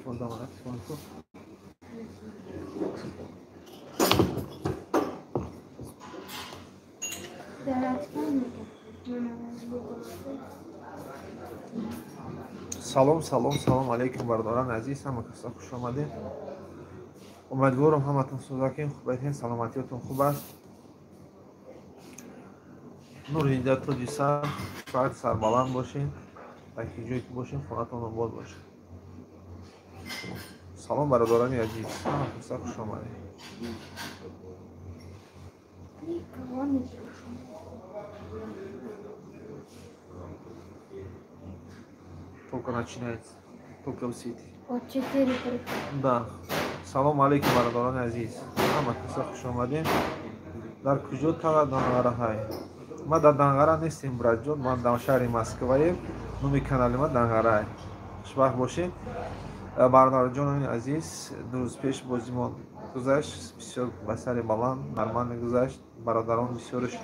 Телефон дамана, телефон ку. Салом, салом, салом алейкум, бародарони азиз, ҳама каса хуш омадед. Умедворам ҳаматон сӯзакин, хуб саломатиятон хуб аст. Нур дида тоҷи сар, шояд сарбаланд бошед, дар ки ҷое ки бошед, хонатон обод бошед. Салом, бародарони азиз, ҳама каса хуш омадед. Только начинается, только в сети. От 4 Да. Салом алейкум, бародарони азиз. Ҳама каса хуш омадем. Дар куҷо тава Данғараҳай? Ма дар Данғара нестем, братҷон, ман дар шаҳри Москваем. Номи канали ма Данғарай. Хушбахт бошед. Бародарҷонони азиз, 2 рӯз пеш бозимон гузашт, бисёр ба сари баланд, нормально гузашт. Бародарон бисёрш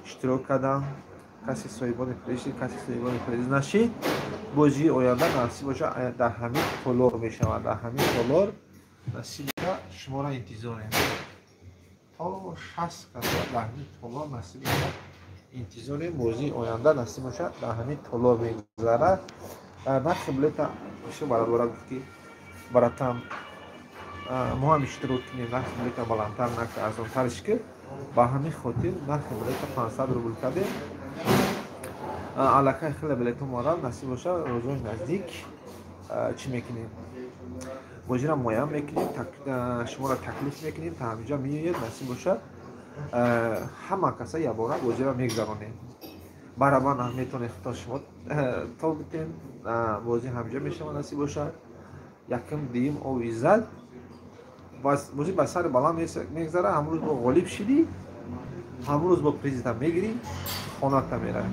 иштирок карданд. Касе соҳибони приз шид, касе соҳибони приз нашид. Бозии оянда насиб бошад дар ҳамин толор мешавад. Дар ҳамин толор насиб бошад, шуморо интизорем. То 60 каса дар ҳамин толор насиб бошад интизорем. Бозии оянда насиб бошад дар ҳамин толор мегузарад. Нархи билета бисёр бародаро гуфт ки баратам мо ҳам иштирок кунем, нархи билета баландтар накард, арзонтарш ки ба ҳамин хотир нархи билета 500 рубл кардем. Аллакай хеле билетҳо морал насиб бошад рӯзои наздик чӣ мекунем? Бозиро муайян мекунем, шуморо таклиф мекунем, та ҳаминҷа меоед, насиб бошад ҳама каса якбора бозиро мегузаронем. Барабан ҳам метавонед худтон шумо то битем, бозӣ ҳаминҷа мешавад насиб бошад. Якум, дуюм ови зад, бозӣ ба сари баланд мегузарад, ҳамрӯз бо ғолиб шидӣ, ҳамрӯз бо призита мегирӣ, хоната меравӣ.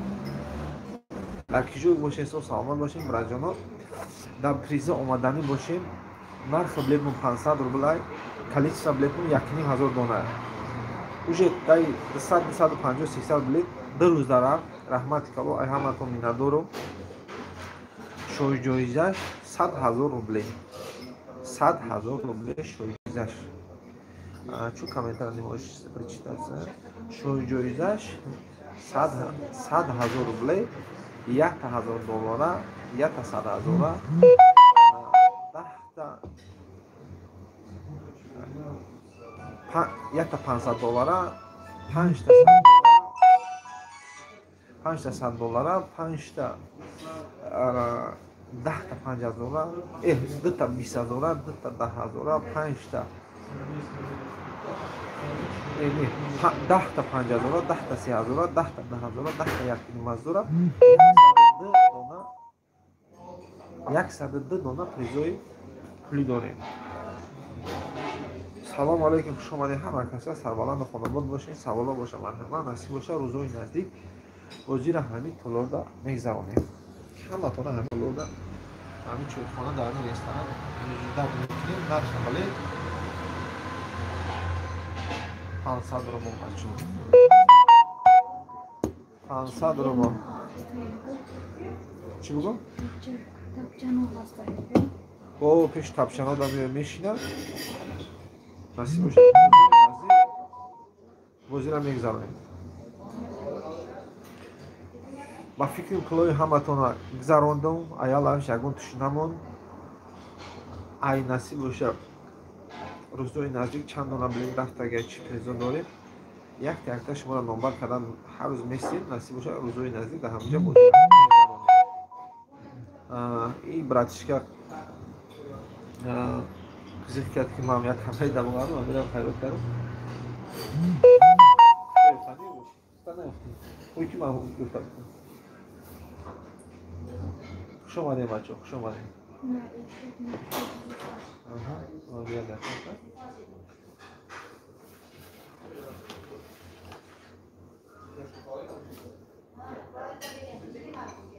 Дар ки ҷой бошед, соҳ саломат бошем, братҷоно. Дар приза омаданӣ бошем, нархи билетмон 500 рублай, количество билетмон 1500 дона. Уже дай 200, 250, 300 билет 2 рӯз дар раҳмати кало, ай ҳаматон миннатдорум. Шоҳиҷоизаш 100 000 рубле. 100 000 рубле шоҳиҷоизаш. Чу комментарий не можешь прочитать? Шоҳиҷоизаш 100 000 рубле, 1000 доллара, 100 ҳазора, 10та, 1та 500 доллара, 5та 5та 100 доллара, 5та 10та 5 ҳазора, 2та 20 ҳазора, 2та 10 ҳазора, 5та 10та 5 ҳазора, 10та 3 ҳазора, 10та 10 ҳазора, 10та 1,5 ҳазора, 102 дона призои пулӣ дорем. Салом алейкум, хуш омадед ҳама каса, сарбаланду хонобод бошед, саволо боша, марҳамат, насиб боша, рӯзои наздик бозиро ҳамин толорда мегузаронем. Ҳаматона ҳамин толорда, ҳамин чойхона дар ҳамин ресторан дар мекунем. Нархи билет 500 рубл, бачо. 500 рубл. Чӣ бугум? О, пеш тапчано да мешинад. Насиб бошад, бозиро мегузаронем. Ба фикри пулои ҳаматона гузарондум, аялаш ягон туш намонд. Ай насиб бошад рӯзои наздик чанд дона билет рафтага чӣ призо дорем. Якта якта шуморо номбар кардан ҳар рӯз месем, насиб бошад рӯзои наздик дар ҳаминҷа бозиро мегузаронем. И братишка қизиқ кард ки ман як ҳамаи дамоғарам, ман мерам хайрот кардам. Ой ки ман гуфтам. Хуш омадем, бачо, хуш омадем. Аҳа,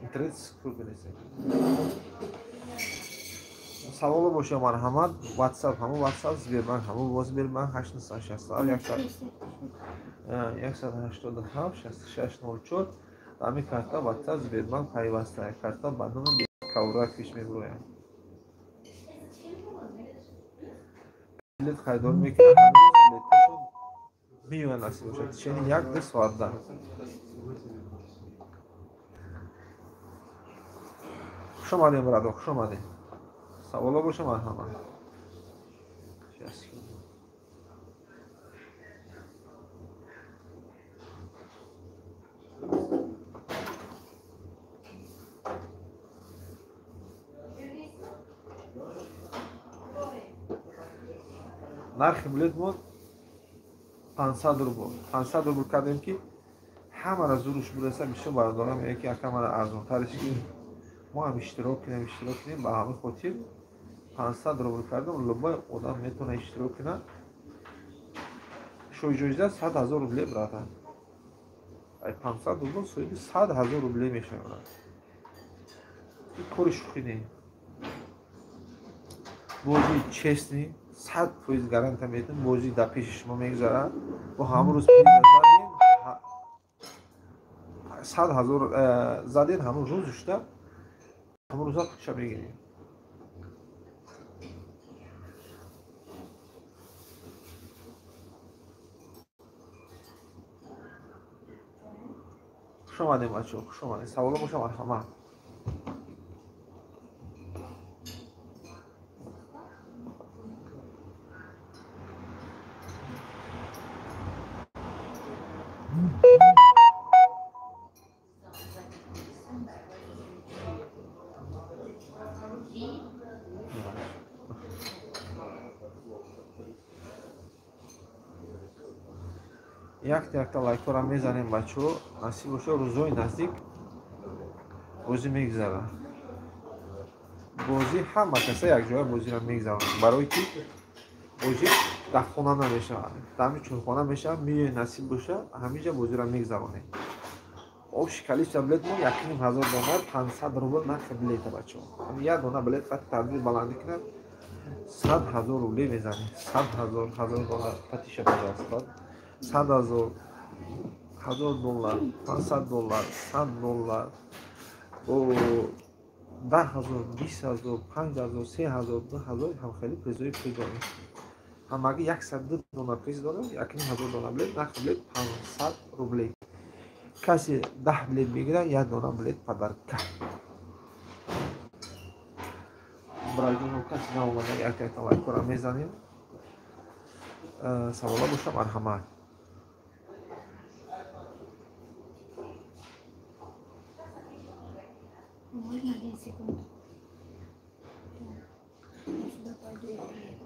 интернет кур бинесем. Саволо боша, марҳамат, WhatsApp ҳамон WhatsApp, Сбербанк ҳамон Сбербанк, 867 187 66 04. Ҳамин карта WhatsApp Сбербанк пайваста, карта ба номи Кавракиш мебирояд. Билет харидорӣ мекунад, ҳамин рӯз билеташон меояд насиб бошад. Течение 1-2 соатда. Хуш омадем, бародар, хуш омадем. Саволо боша, марҳамат. Нархи билетмон 500 рубл. 500 рубл кардем ки ҳамара зуруш бираса. Бисёр бародарам мегӯяд ки ака, мана арзонтареш ки мо ҳам иштирок кунем, иштирок кунем. Ба ҳамин хотир 500 рубл кардам. Любой одам метавонад иштирок кунад. Шоҳиҷоиза 100 000 рубле, брата. Ай 500 рубл соҳиби 100 000 рубле мешавад. Ин кори шӯхӣ не. Бозии честный, 100% гарантия медиҳам, бозӣ дар пеши шумо мегузарад. Бо ҳамон рӯз приза задем, 100 000 задем, ҳамон рӯз шуда, ҳамон рӯза пулша мегирем. Хуш омадем, бачаҳо, хуш омадем. Саволо боша, марҳамат. Якта якта лайкҳоро мезанем, бачаҳо. Насиб боша, рӯзҳои наздик бозӣ мегузарад. Бозӣ ҳама каса якҷоя бозиро мегузаронад, барое ки бозӣ дар хона намешавад, дар ҳамин чойхона мешавад. Меоед, насиб боша, ҳаминҷа бозиро мегузаронем. Общий количество билет мо 1500 дона, 500 рубл нархи билета, бачаҳо. Ҳамин як дона билет қати тадбир баландӣ кунад, 100 000 рубле мезанем. 100 000, 1000 доллар патиша, пожалуйста. 100 000, 1000 доллар, 500 доллар, 100 доллар, 10 000, 20 000, 5 000, 3 000, 2 000, ҳам хеле призои пул дорем. Ҳамагӣ 102 дона приз дорем, 1500 дона билет, нархи билет 500 рубле. Касе 10 билет мегирад, як дона билет подарка. Барои касе наомада, як якта лайкҳоро мезанем. Саволо боша, марҳамат. Можно 1 секунду? Я сюда пойду и приеду.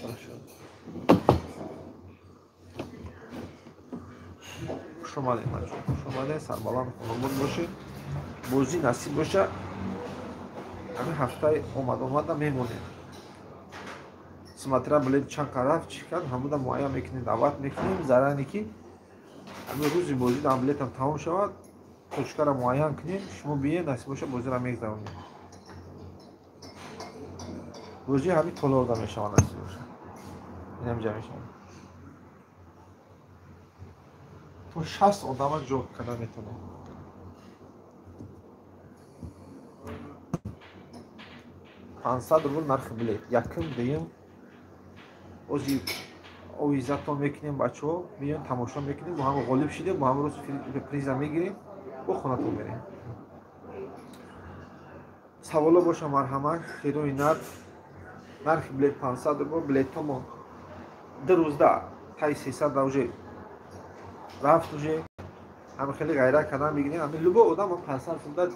Хорошо. Хуш омадем, бачаҳо, хуш омадем. Сарбаланд, хонобод бошед. Бозӣ насиб боша, ҳамин ҳафтаи омад омада мемонем. Смотря билет чанд рафт, чӣ кард, ҳамуда муайян мекунем, даъват мекунем. Заране ки ҳамин рӯзи бозӣ дар билетам тамом шавад, точкаро муайян кунем, шумо биед, насиб боша, бозиро мегузаронем. Бозӣ ҳамин толорда мешавад, насиб боша. Инамҷа мешавад. То 60 одама ҷо карда метавонем. 500 рубл нархи билет. Якум, дуюм ози овизатон мекунем, бачаҳо, меоем, тамошо мекунем, бо ҳам ғолиб шидем, бо ҳам рӯз приза мегирем, бо хонатон мерем. Саволо боша, марҳамат. Хирои нарх, нархи билет 500 рубл, билетҳомо 2 рӯзда тай 300 да уже рафт уже. Ҳамин хеле ғайра кардан мегирем. Ҳамин любой одам 500 рубл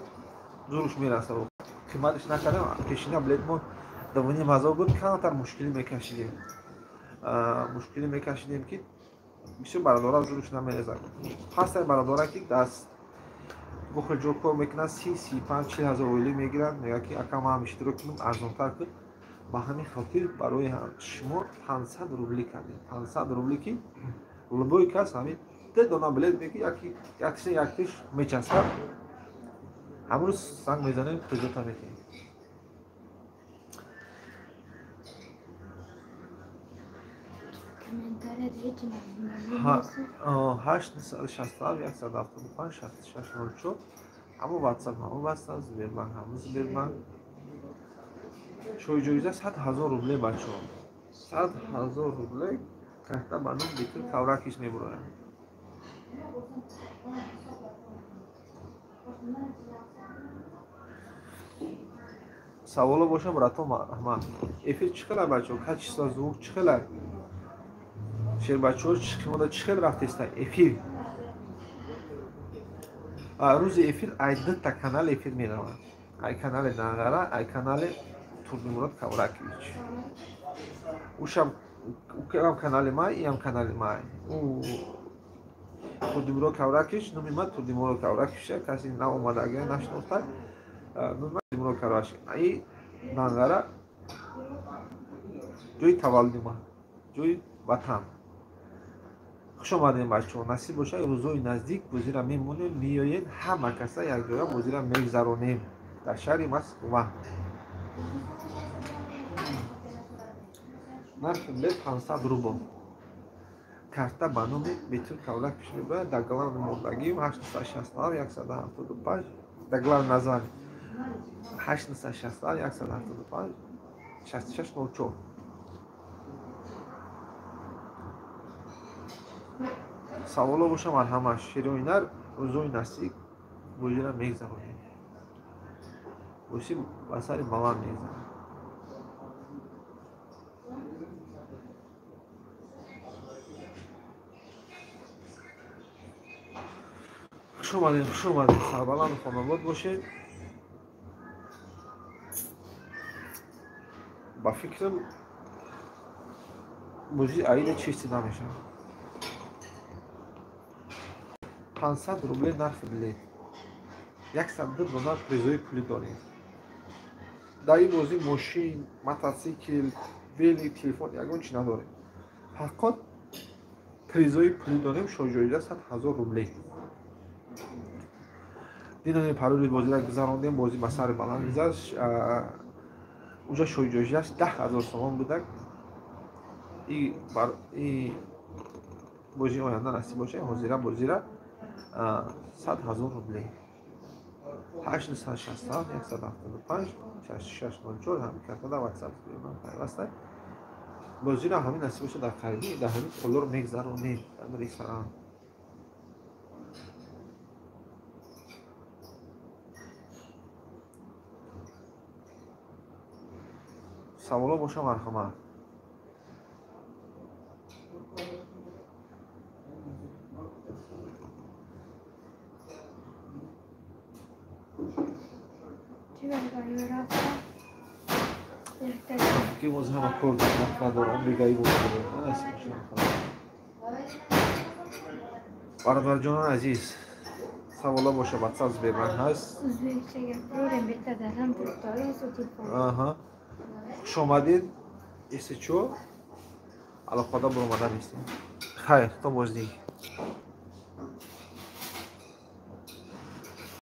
зуруш мерасад. Қиматаш накардем. Пешина билет мо 2500 буд, камтар мушкилӣ мекашидем. Мушкилӣ мекашидем ки бисёр бародарам зуруш намерезад. Ҳастанд бародарам ки даст бухел ҷо кор мекунанд, 30, 35, 40 ҳазор ойлӣ мегиранд, мегӯяд ки ака, ман ҳам иштирок кунам, арзонтар кун. Ба ҳамин хотир барои шумо 500 рубли кардем. 500 рубли ки любой кас ҳамин 2 дона билет мегирад, яки яктиш яктиш мечаспад. Ҳамон рӯз занг мезанем, призота метиҳем. Комментарий ответим на 867 175 66 04, ҳамон WhatsApp, ҳамон WhatsApp, Сбербанк, ҳамон Сбербанк. Шоҳиҷоиза 100 000 рубле, бачаҳо. 100 000 рубле карта ба ном Бетул Кавракиш мебурояд. Саволо боша, брато, марҳамат. Эфир чӣ хела, бачаҳо? Качество звук чӣ хела? Шербачаҳо чиқимода чӣ хел рафтеста эфир? Рӯзи эфир ай дута канал эфир меравад. Ай канали Данғара, ай канали Турдимурод Кавракевич. Ушам ам канали май, иам канали май. Турдимурод Кавракевич, номи ман Турдимурод Кавракевич, касе наомада агар нашинохта, номи ман Турдимурод Кавракевич. Ай Данғара ҷои таваллуди ман, ҷои ватан. Хуш омадем, бачаҳо. Насиб бошад, рӯзҳои наздик бозира мемонем, меоед, ҳама каса якҷоя бозира мегзаронем дар шаҳри Москва. Нархи билет 500 рубл. Карта ба номи Бетул Кавракевич мебояд. Дар главни мондагим 867 175, дар главни названи 867 175 6604. Саволо боша, марҳамат. Широинар рӯзои наздик бозира мегзаронем. Бозӣ ба сари баланд мегзарад. Хуш омадем, хуш омадем. Сарбаланду хонобод бошед. Ба фикрам бозии аида чисти намешавад. 500 рубле нархи билет. 102 дона призои пулӣ дорем. Дар ин бозӣ мошин, мотосикл, велик, телефон ягон чи надорем. Фақат призои пулӣ дорем, шоҳҷоиза 100 000 рубле. Дидани пароли бозиро гузарондем, бозӣ ба сари баланд гузашт. Уҷа шоҳҷоизааш 10 000 сомон будак. И бозии оянда насиб бошад, ҳозира бозира 100 000 рубле. 867 175 6604 ҳамин картада WhatsApp ман пайваста. Бозиро ҳамин насиб бошад дар қариби дар ҳамин толор мегзаронем дар ресторан. Саволо боша, марҳамат. Ки боз ҳама кор надорам, бегаи бародарҷонони азиз, саволо боша, WhatsApp Сбербанк ҳаст. Хуш омадед. Если чо, алоқада баромада нестем. Хайр, то боздид.